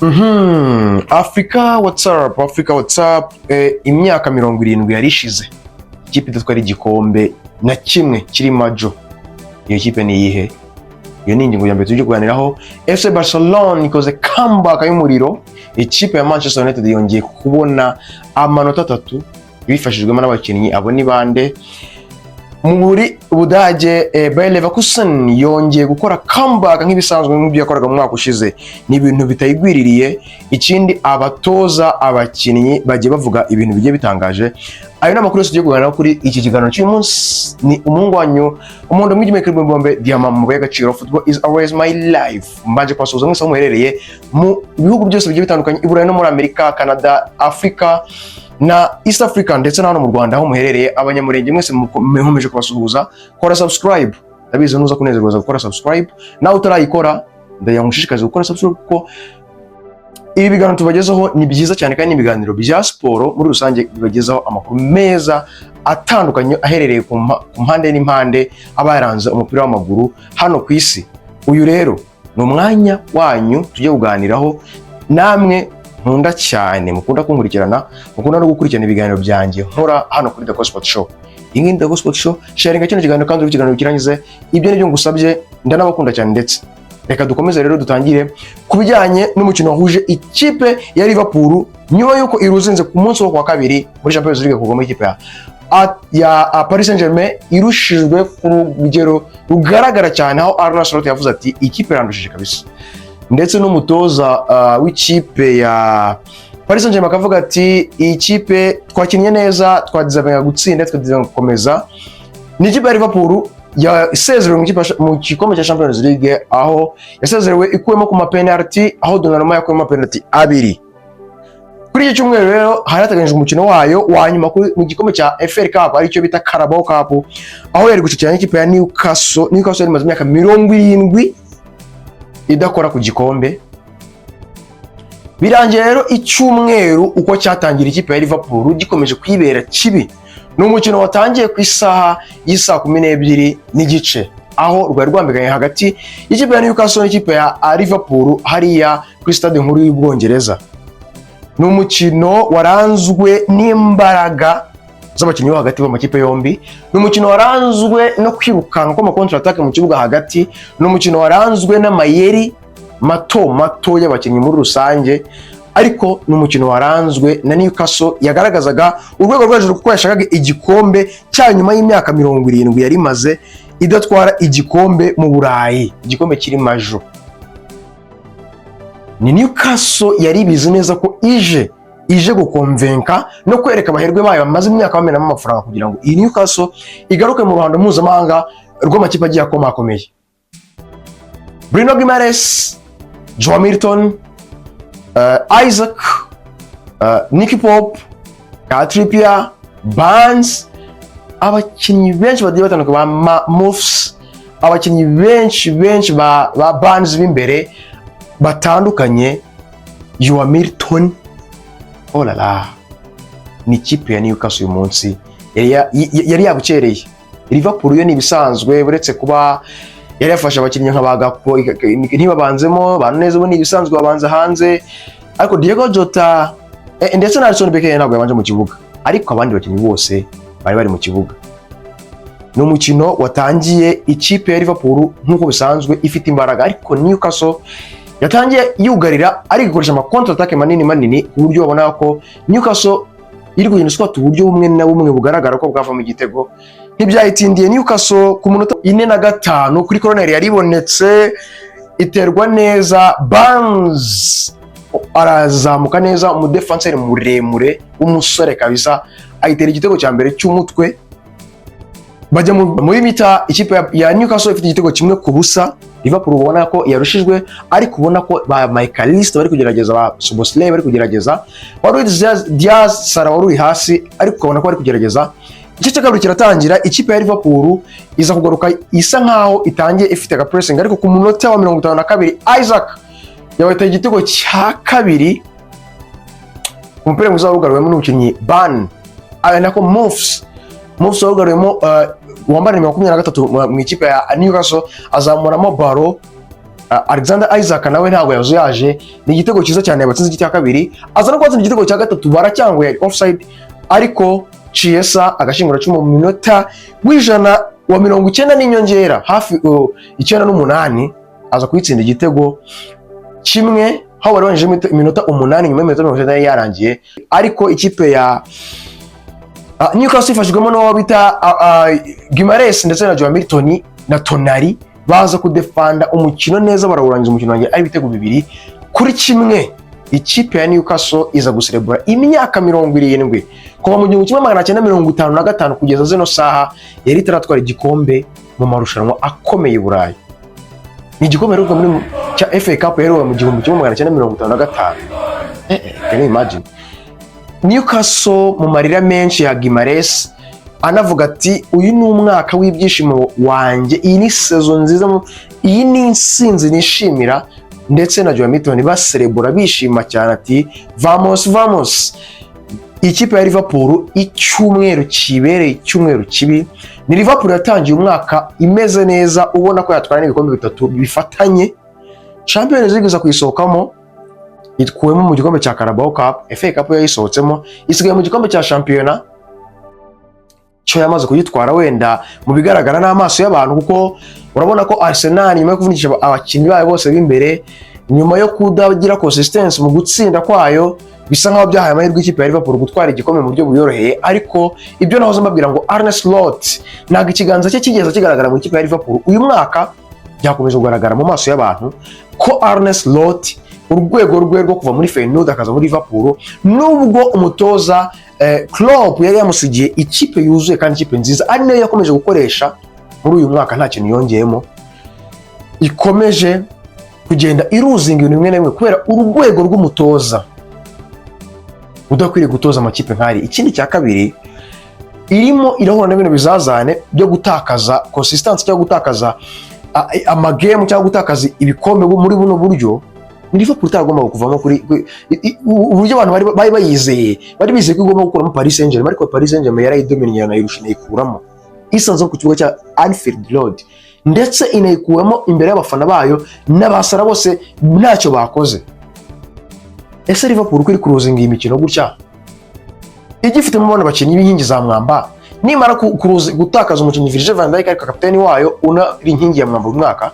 Africa, what's up? Africa, what's up? Imyaka 70 yari ishize ikipe idatwara igikombe na kimwe kiri major. Iyo kipe ni iyihe? Iyo ni ingingo ya mbere tujye kuganiraho. FC Barcelona ikoze comeback y'umuriro. Ikipe ya Manchester United yongeye kubona amanota 3 bifashijwemo n'abakinnyi. Abo ni bande? Muri Budage, Bayer Leverkusen yongeye gukora comeback nk'ibisanzwe, nk'ibyo yakoraga mu mwaka ushize. Ni ibintu bitayigwiririye. Ikindi, abatoza, abakinnyi bagiye bavuga ibintu bigiye bitangaje. Ayo ni amakuru yose tugiye kuganiraho kuri iki kiganiro cy'uyu munsi. Ni umuhungu wanyu, umuhondo mwigime kuri bombe diamant mu y'agaciro. Football is always my life. Mbanje kubasuhuza mwese aho muherereye mu bihugu byose bigiye bitandukanye, i Burayi no muri Amerika, Canada, Africa na East Africa, ndetse na hano mu Rwanda aho muherereye. Abanyamurenge mwese nkomeje kubasuhuza. Kora subscribe, ndabizi nuza kunezerwa gukora subscribe. Nawe utarayikora, ndagira ngo ngushishikarize gukora subscribe, kuko ibi biganiro tubagezaho ni byiza cyane, kandi ni ibiganiro bya siporo muri rusange bibagezaho amakuru meza atandukanye aherereye ku mpande n'impande aba yaranze umupira w'amaguru hano ku isi. Uyu rero ni umwanya wanyu tujye kuganiraho namwe nkunda cyane, mukunda kunkurikirana, mukunda no gukurikirana ibiganiro byanjye nkora hano kuri The Gospel Show. Iyi ngiyi ni The Gospel Show. Sharinga kino kiganiro kandi uri ikiganiro kirangize. Ibyo nibyo ngusabye, ndanabakunda cyane. Ndetse reka dukomeze rero, dutangire ku bijyanye n'umukino wahuje ikipe ya Liverpool nyuma y'uko iruzinze ku munsi wo kuwa kabiri muri Champions League kugwa muri ikipe ya Paris Saint-Germain, irushijwe ku rugero rugaragara cyane, aho Arne Slot yavuze ati: "Ikipe irandushije kabisa." Ndetse n'umutoza w'ikipe ya Paris Saint-Germain akavuga ati: "Iyi kipe twakinnye neza, twadeservinga gutsinda, twadeservinga gukomeza." Ni ikipe ya Liverpool yasezerewe mu gikombe cya Champions League, aho yasezerewe ikuwemo ku mapenalty, aho Donnarumma yakuyemo penalty abiri. Kuri iki cyumweru rero hari hateganyijwe umukino wayo wa nyuma mu gikombe cya FA Cup, aricyo bita Carabao Cup, aho yari gucakirana n'ikipe ya Newcastle. Newcastle yari imaze imyaka 70 idakora ku gikombe. Birangiye rero icyumweru uko cyatangira ikipe ya Liverpool gikomeje kwibera kibi. Ni umukino watangiye ku isaha y'isaa 12:30, aho rwari rwambikanye hagati y'ikipe ya Newcastle n'ikipe ya Liverpool hariya kuri stade nkuru y'Ubwongereza. Ni umukino waranzwe n'imbaraga z'abakinnyi bo hagati b'amakipe yombi, ni umukino waranzwe no kwirukanka kw'ama contre attaque mu kibuga hagati, ni umukino waranzwe n'amayeri mato mato y'abakinnyi muri rusange, ariko ni umukino waranzwe na Newcastle yagaragazaga urwego rwo hejuru, kuko yashakaga igikombe cya nyuma y'imyaka 70 yari imaze idatwara igikombe mu Burayi, igikombe kiri major. Ni Newcastle yari ibizi neza ko ije guconvinca no kwereka abaherwe bayo bamaze imyaka bamenamo amafaranga kugira ngo iyi Newcastle igaruke mu ruhando mpuzamahanga rw'amakipe agiye akomakomeye. Bruno Guimaraes, Joe Milton, Isak, Nicky Pope, Trippier, Barnes, abakinnyi benshi bagiye batandukanye ba Moves, abakinnyi benshi benshi ba Barnes b'imbere batandukanye, Joe Milton, oh la la, ni ikipe ya Newcastle uyu munsi yari yabukereye. Liverpool yo ni ibisanzwe, uretse kuba yari yafashe abakinnyi nka ba Gakpo ntibabanzemo, ba Nunez bo ni ibisanzwe babanza hanze, ariko Diego Jota ndetse na Alisson Becker ntabwo yabanje mu kibuga, ariko abandi bakinnyi bose bari bari mu kibuga. Ni umukino watangiye ikipe ya Liverpool nk'uko bisanzwe ifite imbaraga, ariko Newcastle yatangiye yugarira, ariko ikoresha ama contre attaque manini manini, ku buryo babona ko Newcastle iri kugenda iswata uburyo bumwe na bumwe bugaragara ko bwavamo igitego. Ntibyayitindiye, Newcastle ku munota 45 kuri corner yari ibonetse, iterwa neza, Barnes arazamuka neza, umudefanseri muremure w'umusore kabisa, ayitera igitego cya mbere cy'umutwe. Bajya muri mi-temps ikipe ya Newcastle ifite igitego 1-0. Liverpool ubona ko yarushijwe, ariko ubona ko ba Mac Allister bari kugerageza, ba Szoboszlai bari kugerageza, wa Luis Diaz, Salah wari uri hasi, ariko ukabona ko bari kugerageza. Igice cya kabiri kiratangira, ikipe ya Liverpool iza kugaruka isa nkaho itangiye ifite aga pressing, ariko ku munota wa 52 Isak yabateye igitego cya kabiri ku mupira mwiza warugaruwemo n'umukinnyi Ban nako Moves warugaruwemo, wambaye nimero 23 mu ikipe ya Newcastle, azamuramo ballon. Alexander Isak nawe ntabwo yazuyaje, ni igitego cyiza cyane yabatsinze icya kabiri, aza no kubatsinda igitego cya gatatu, baracyanguye, yari offside, ariko Chiesa agashingura mu minota w'190 n'inyongera hafi 98, aza kuyitsinda igitego kimwe aho bari banjemo iminota 8 nyuma y'iminota 90 yari yarangiye. Ariko ikipe ya Newcastle ifashijwemo n'uwo bita Guimaraes ndetse na Joe Milton na Tonali, baza kudefanda umukino neza, barawurangiza umukino wanjye ari ibitego 2-1. Ikipe ya Newcastle iza guserebura imyaka 70, kuva mu 1955 kugeza zino saha yari itaratwara igikombe mu marushanwa akomeye i Burayi. Ni igikombe yaheruka muri cya FA Cup yaheruka mu 1955. Can you imagine? Newcastle mu marira menshi ya Guimaraes, anavuga ati: "Uyu ni umwaka w'ibyishimo wanjye, iyi ni saison nziza, iyi ni intsinzi nishimira." Ndetse na Joe Milton baserebura bishima cyane, ati: "Vamos, vamos." Ikipe ya Liverpool, icyumweru kibereye icyumweru kibi. Ni Liverpool yatangiye umwaka imeze neza, ubona ko yatwara n'ibikombe bitatu bifatanye. Champions League iza kuyisohokamo, ikuwemo mu gikombe cya Carabao Cup, FA Cup yayisohotsemo, isigaye mu gikombe cya shampiyona cyo yamaze kugitwara wenda mu bigaragara n'amaso y'abantu, kuko urabona ko Arsenal nyuma yo kuvunikisha abakinnyi bayo bose b'imbere, nyuma yo kudagira consistency mu gutsinda kwayo, bisa nkaho byahaye amahirwe ikipe ya Liverpool gutwara igikombe mu buryo buyoroheye. Ariko ibyo nahoze mbabwira ngo Arne Slot ntabwo ikiganza cye kigeze kigaragara mu ikipe ya Liverpool, uyu mwaka byakomeje kugaragara mu maso y'abantu ko Arne Slot urwego rwe rwo kuva muri Feyenoord akaza muri Liverpool, nubwo umutoza Klopp yari yamusigiye ikipe yuzuye kandi ikipe nziza, ari nayo yakomeje gukoresha muri uyu mwaka, nta kintu yongeyemo, ikomeje kugenda iruzinga ibintu bimwe na bimwe kubera urwego rw'umutoza udakwiriye gutoza amakipe nk'ari. Ikindi cya kabiri, irimo irahura na bino bizazane byo gutakaza consistency cyangwa gutakaza ama game cyangwa gutakaza ibikombe muri buno buryo. Ni Liverpool itagomba kuvamo kuri uburyo abantu bari bayizeye, bari bizeye ko igomba gukuramo Paris Saint-Germain, ariko Paris Saint-Germain yarayidominiye, yanayirusha, inayikuramo isanze ku kibuga cya Anfield Road, ndetse inayikuramo imbere y'abafana bayo n'abasara bose ntacyo bakoze. Ese Liverpool uko iri kuruzinga iyi mikino gutya, igifitemo abana bakinnyi b'inkingi za mwamba, nimara gutakaza umukinnyi Virgil van Dijk ariko kapiteni wayo unari inkingi ya mwamba uyu mwaka,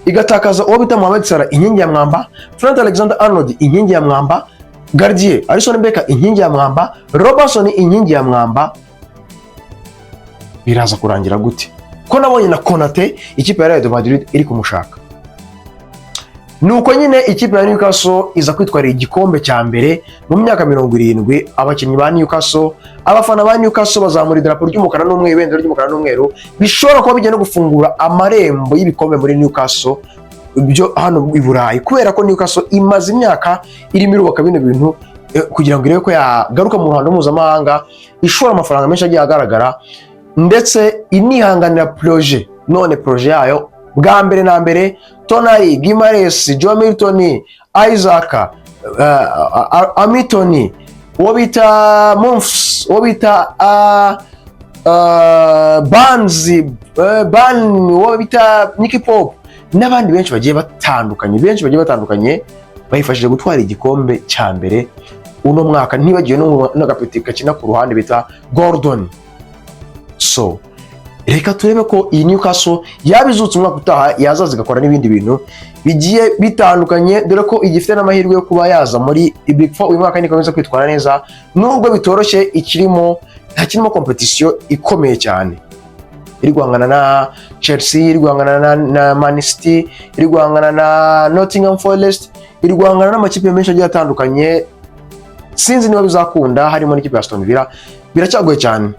igatakaza uwo bita Mohamed Salah inkingi ya mwamba, Trent Alexander Arnold inkingi ya mwamba, gardien Alisson Becker inkingi ya mwamba, Robertson inkingi ya mwamba, biraza kurangira gute, ko nabonye na Konate ikipe ya Real Madrid iri kumushaka? Nuko nyine ikipe ya Newcastle iza kwitwarira igikombe cya mbere mu myaka 70. Abakinnyi ba Newcastle, abafana ba Newcastle bazamura idarapo ry'umukara n'umweru, ibendera ry'umukara n'umweru, bishobora kuba bijya no gufungura amarembo y'ibikombe muri Newcastle byo hano i Burayi, kubera ko Newcastle imaze imyaka irimo irubaka bino bintu kugira ngo irebe ko yagaruka mu ruhando mpuzamahanga, ishora amafaranga menshi agiye agaragara, ndetse inihanganira projet. None projet yayo bwa mbere na mbere, Tonali, Guimaraes, Joe Milton, Isak, Amitoni, uwo bita Mumfs, uwo bita Barnes, Ban, uwo bita Nicky Pop n'abandi benshi bagiye batandukanye, benshi bagiye batandukanye, bayifashije gutwara igikombe cya mbere uno mwaka, ntibagiwe n'agapeti gakina ku ruhande bita Gordon. So reka turebe ko iyi Newcastle yaba izutse umwaka utaha, yazaza igakora n'ibindi bintu bigiye bitandukanye, dore ko igifite n'amahirwe yo kuba yaza muri Big Four uyu mwaka nikomeza kwitwara neza, nubwo bitoroshye, ikirimo ntakirimo competition ikomeye cyane, iri guhangana na Chelsea, iri guhangana na Man City, iri guhangana na Nottingham Forest, iri guhangana n'amakipe menshi agiye atandukanye. Sinzi niba bizakunda, harimo n'ikipe ya Aston Villa, biracyagoye cyane.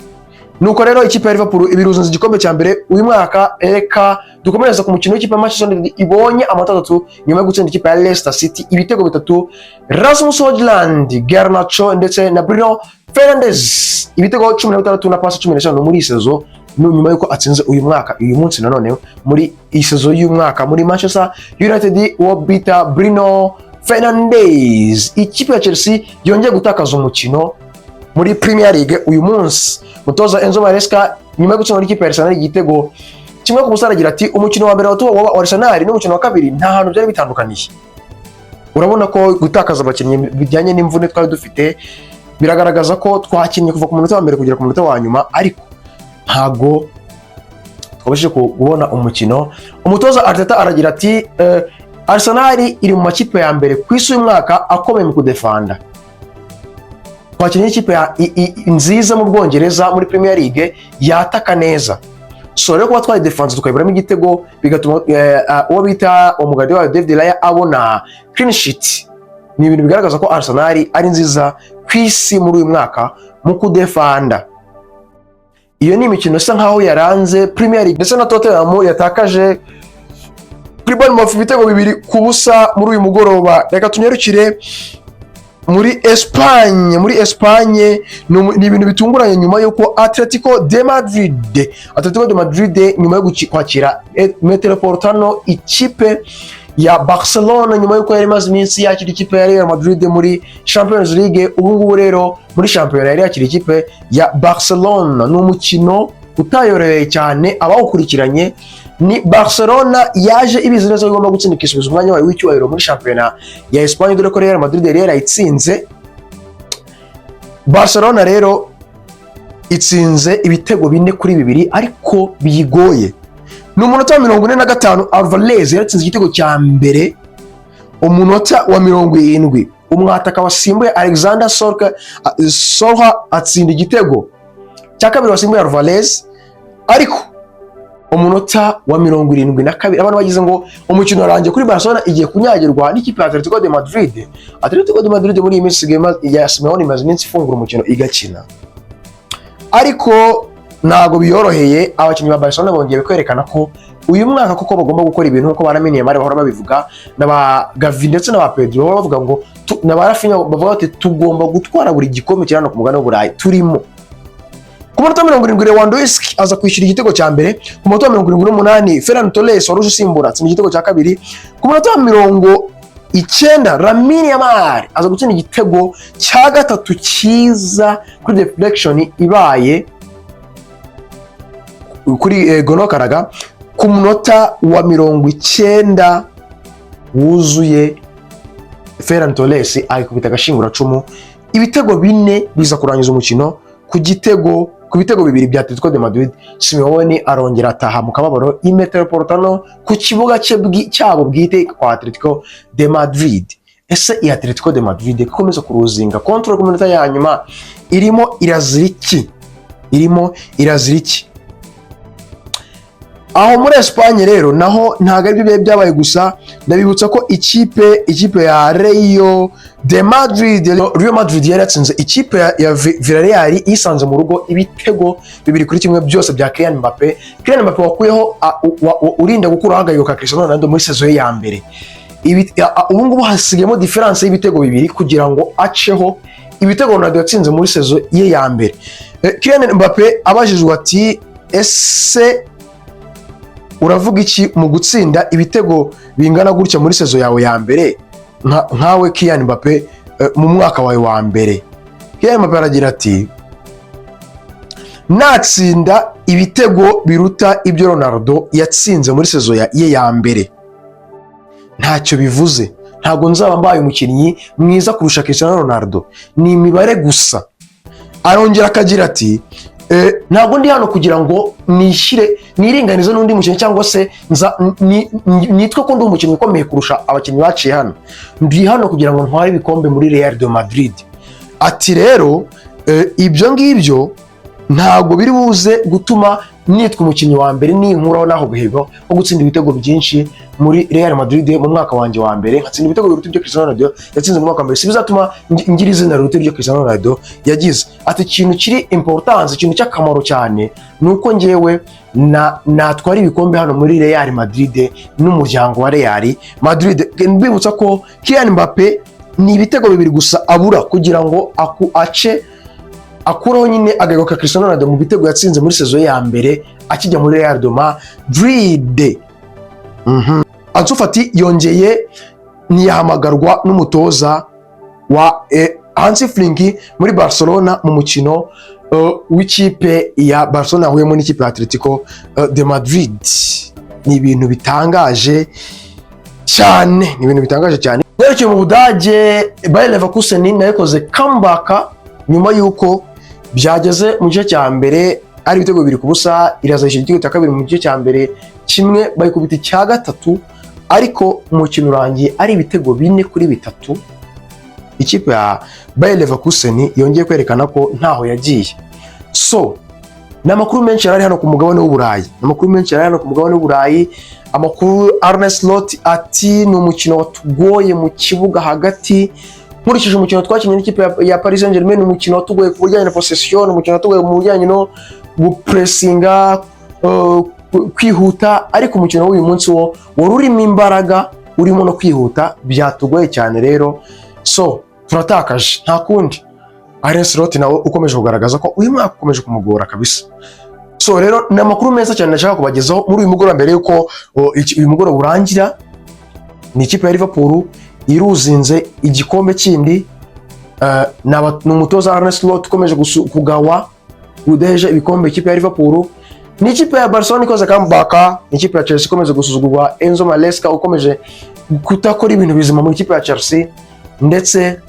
Nuko rero ikipe ya Liverpool ibiruzinze igikombe cya mbere uyu mwaka. Reka dukomereza ku mukino w'ikipe ya Manchester United ibonye amanota 3 nyuma yo gutsinda ikipe ya Leicester City ibitego bitatu. Rasmus Højlund, Garnacho ndetse na Bruno Fernandes, ibitego 16 na pasi 15 muri iyi saison, nyuma y'uko atsinze uyu mwaka, uyu munsi nanone muri iyi saison y'uyu mwaka muri Manchester United, uwo bita Bruno Fernandes. Ikipe ya Chelsea yongeye gutakaza umukino muri Premier League uyu munsi. Mutoza Enzo Maresca, nyuma yo gutsinda ikipe ya Arsenal igitego 1-0. Agira ati: "Umukino wa mbere wa Arsenal n'umukino wa kabiri nta hantu byari bitandukaniye. Urabona ko gutakaza abakinnyi bijyanye n'imvune twari dufite biragaragaza ko twakinnye kuva ku munota wa mbere kugera ku munota wa nyuma, ariko ntago twabashije kubona umukino." Umutoza Arteta aragira ati: "Arsenal iri mu makipe ya mbere ku isi uyu mwaka akomeye mu kudefanda. Twakinnye ikipe nziza mu Bwongereza, muri Premier League, yataka neza. So rero kuba twayidefanze tukayiburamo igitego, bigatuma uwo bita umugadi wayo David Raya abona clean sheet, ni ibintu bigaragaza ko Arsenal ari nziza ku isi muri uyu mwaka mu kudefanda." Iyo ni imikino isa nkaho yaranze Premier League, ndetse na Tottenham yatakaje kuri Bournemouth ibitego 2-0 muri uyu mugoroba. Reka tunyarukire muri Espagne. Muri Espagne ni ibintu bitunguranye nyuma y'uko Atletico de Madrid nyuma yo kwakira Metropolitano, ikipe ya Barcelona, nyuma y'uko yari imaze iminsi yakira ikipe ya Real Madrid muri Champions League, ubu ngubu rero muri shampiyona yari yakira ikipe ya Barcelona. Ni umukino utayoroheye cyane abawukurikiranye. Ni Barcelona yaje ibizi neza ko igomba gutsinda, ikisubiza umwanya wayo w'icyubahiro muri shampiyona ya Espagne, dore ko Real Madrid yari yarayitsinze. Barcelona rero itsinze ibitego 4-2, ariko biyigoye. Ni umunota wa 45 Alvarez yaratsinze igitego cya mbere. Umunota wa 70 umwataka wasimbuye Alexander Sorloth atsinda igitego cya kabiri, wasimbuye Alvarez. Ariko umunota wa 72 abantu bagize ngo umukino warangiye kuri Barcelona, igiye kunyagirwa n'ikipe ya Atletico de Madrid. Atletico de Madrid muri iyi minsi ya Simeone imaze iminsi ifungura umukino igakina, ariko ntabwo biyoroheye. Abakinnyi ba Barcelona bongeye kwerekana ko uyu mwaka koko bagomba gukora ibintu nk'uko ba Lamine Yamal bahora babivuga, na ba Gavi ndetse na ba Pedro bahora bavuga ngo na ba Raphinha bavuga bati: "Tugomba gutwara buri gikombe kiri hano ku mugabane w'Uburayi turimo." Ku munota wa 70 Lewandowski aza kwishyura igitego cya mbere. Ku munota wa 78 Ferran Torres wari uje usimbura atsinda igitego cya kabiri. Ku munota wa 90 Lamine Yamal aza gutsinda igitego cya gatatu cyiza kuri deflection ibaye kuri Gono Karaga. Ku munota wa 90 wuzuye Ferran Torres ayikubita agashinguracumu. Ibitego bine biza kurangiza umukino ku bitego bibiri bya Atletico de Madrid. Simeone arongera ataha mu kababaro i Metropolitano, ku kibuga cye cyabo bwite kwa Atletico de Madrid. Ese iyi Atletico de Madrid ikomeza kuruzinga control ku minota ya nyuma irimo irazira iki? Irimo irazira iki? Aho muri Espagne rero naho ntabwo aribyo byari byabaye gusa. Ndabibutsa ko ikipe ya Real de Madrid, Real Madrid yari yatsinze ikipe ya Villarreal isanze mu rugo ibitego 2-1, byose bya Kylian Mbappe. Kylian Mbappe wakuyeho urinda gukuraho agahigo ka Cristiano Ronaldo muri saison ye ya mbere. Ubu ngubu hasigayemo différence y'ibitego bibiri kugira ngo aceho ibitego Ronaldo yatsinze muri saison ye ya mbere. Kylian Mbappe abajijwe ati: "Ese uravuga iki mu gutsinda ibitego bingana gutya muri saison yawe ya mbere, nkawe Kylian Mbappe, mu mwaka wawe wa mbere?" Kylian Mbappe aragira ati: "Natsinda ibitego biruta ibyo Ronaldo yatsinze muri saison ye ya mbere, ntacyo bivuze. Ntabwo nzaba mbaye umukinnyi mwiza kurusha Cristiano Ronaldo, ni imibare gusa." Arongera akagira ati: "Ntabwo ndi hano kugira ngo nishyire niringanize n'undi mukinnyi cyangwa se nitwe ko ndi umukinnyi ukomeye kurusha abakinnyi baciye hano. Ndi hano kugira ngo ntware ibikombe muri Real de Madrid." Ati: "Rero ibyo ngibyo ntabwo biri buze gutuma nitwa umukinnyi wa mbere ninkuraho n'aho guhigo ko gutsinda ibitego byinshi muri Real Madrid mu mwaka wanjye wa mbere, nkatsinda ibitego biruta ibyo Cristiano Ronaldo yatsinze mu mwaka wa mbere, si bizatuma ngira izina riruta iryo Cristiano Ronaldo yagize." Ati: "Ikintu kiri importance, ikintu cy'akamaro cyane, ni uko njyewe natwara ibikombe hano muri Real Madrid n'umuryango wa Real Madrid." Mbibutsa ko Kylian Mbappe ni ibitego bibiri gusa abura kugira ngo ace akuraho nyine agahigo ka Cristiano Ronaldo mu bitego yatsinze muri saison ya mbere akijya muri Real de Madrid. Ansu Fati yongeye ntiyahamagarwa n'umutoza wa Hansi Flick muri Barcelona mu mukino w'ikipe ya Barcelona yahuyemo n'ikipe ya Atletico de Madrid. Ni ibintu bitangaje cyane, ni ibintu bitangaje cyane. Yerekeye mu Budage, Bayer Leverkusen nayo ikoze comeback nyuma y'uko byageze mu gice cya mbere ari ibitego 2-0, iraza ishyura igitego cya kabiri mu gice cya mbere kimwe, bayikubita icya gatatu, ariko umukino urangiye ari ibitego 4-3. Ikipe ya Bayer Leverkusen yongeye kwerekana ko ntaho yagiye. So ni amakuru menshi yari ari hano ku mugabane w'Uburayi, ni amakuru menshi yari ari hano ku mugabane w'Uburayi. Amakuru, Arne Slot ati: "Ni umukino watugoye mu kibuga hagati. Nkurikije umukino twakinnye n'ikipe ya Paris Saint-Germain, ni umukino watugoye ku bijyanye na possession, ni umukino watugoye mu bijyanye no gupressinga, kwihuta, ariko umukino w'uyu munsi wo wari urimo imbaraga, urimo no kwihuta, byatugoye cyane rero, so turatakaje, nta kundi." Arne Slot nawe ukomeje kugaragaza ko uyu mwaka ukomeje kumugora kabisa. So rero ni amakuru meza cyane nashaka kubagezaho muri uyu mugoroba mbere yuko uyu mugoroba urangira. Ni ikipe ya Liverpool iruzinze igikombe kindi. Ni umutoza Arne Slot ukomeje kugawa udeje ibikombe ikipe ya Liverpool. Ni ikipe ya Barcelona ikoze comeback, ni ikipe ya Chelsea ikomeje gusuzugurwa, Enzo Maresca ukomeje kutakora ibintu bizima mu ikipe ya Chelsea, ndetse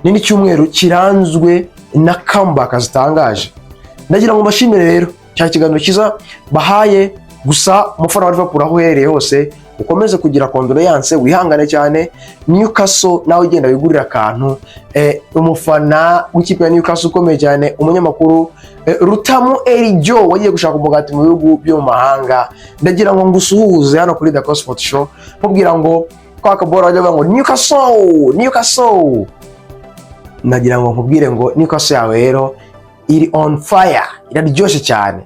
ni n'icyumweru kiranzwe na comeback zitangaje. Ndagira ngo mbashimire rero cya kiganiro cyiza bahaye. Gusa umufana wa Liverpool aho uherereye hose ukomeze kugira condoléances, wihangane cyane. Newcastle nawe ugenda wigurira akantu. Umufana w'ikipe ya Newcastle ukomeye cyane, umunyamakuru Rutamu Erijo wagiye gushaka umugati mu bihugu byo mu mahanga, ndagira ngo ngusuhuze hano kuri The Sport Show, nkubwira ngo kwa kabora bajya bavuga ngo "Newcastle, Newcastle". Nagira ngo nkubwire ngo Newcastle yawe rero iri on fire, iraryoshye cyane.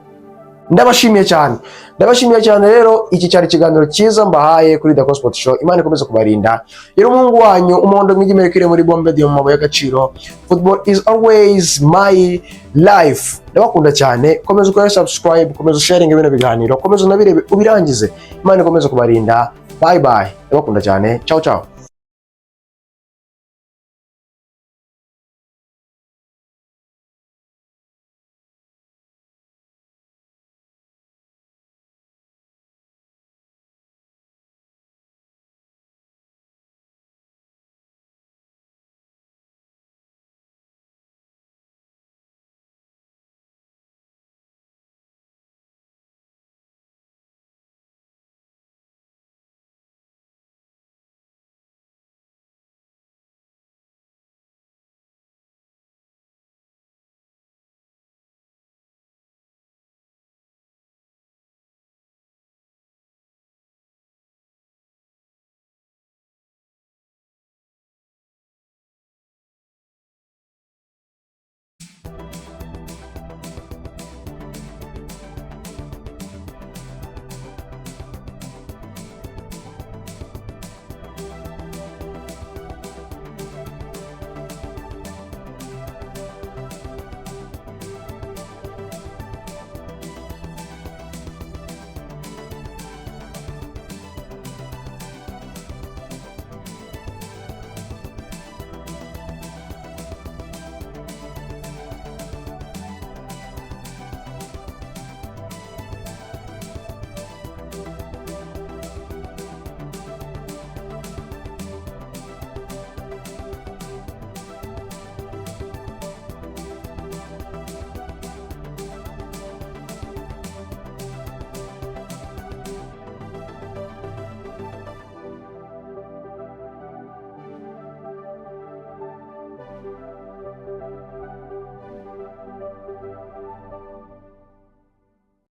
Ndabashimiye cyane, ndabashimiye cyane. Rero iki cyari ikiganiro cyiza mbahaye kuri The Sport Show. Imana ikomeze kubarinda. Rero umuhungu wanyu umuhondo mwigimere kiri muri bombe diyo mu mabuye y'agaciro. Football is always my life. Ndabakunda cyane. Komeza ukore subscribe, komeza sharing bino biganiro, komeza unabirebe ubirangize. Imana ikomeze kubarinda. Bye bye, ndabakunda cyane. Ciao ciao.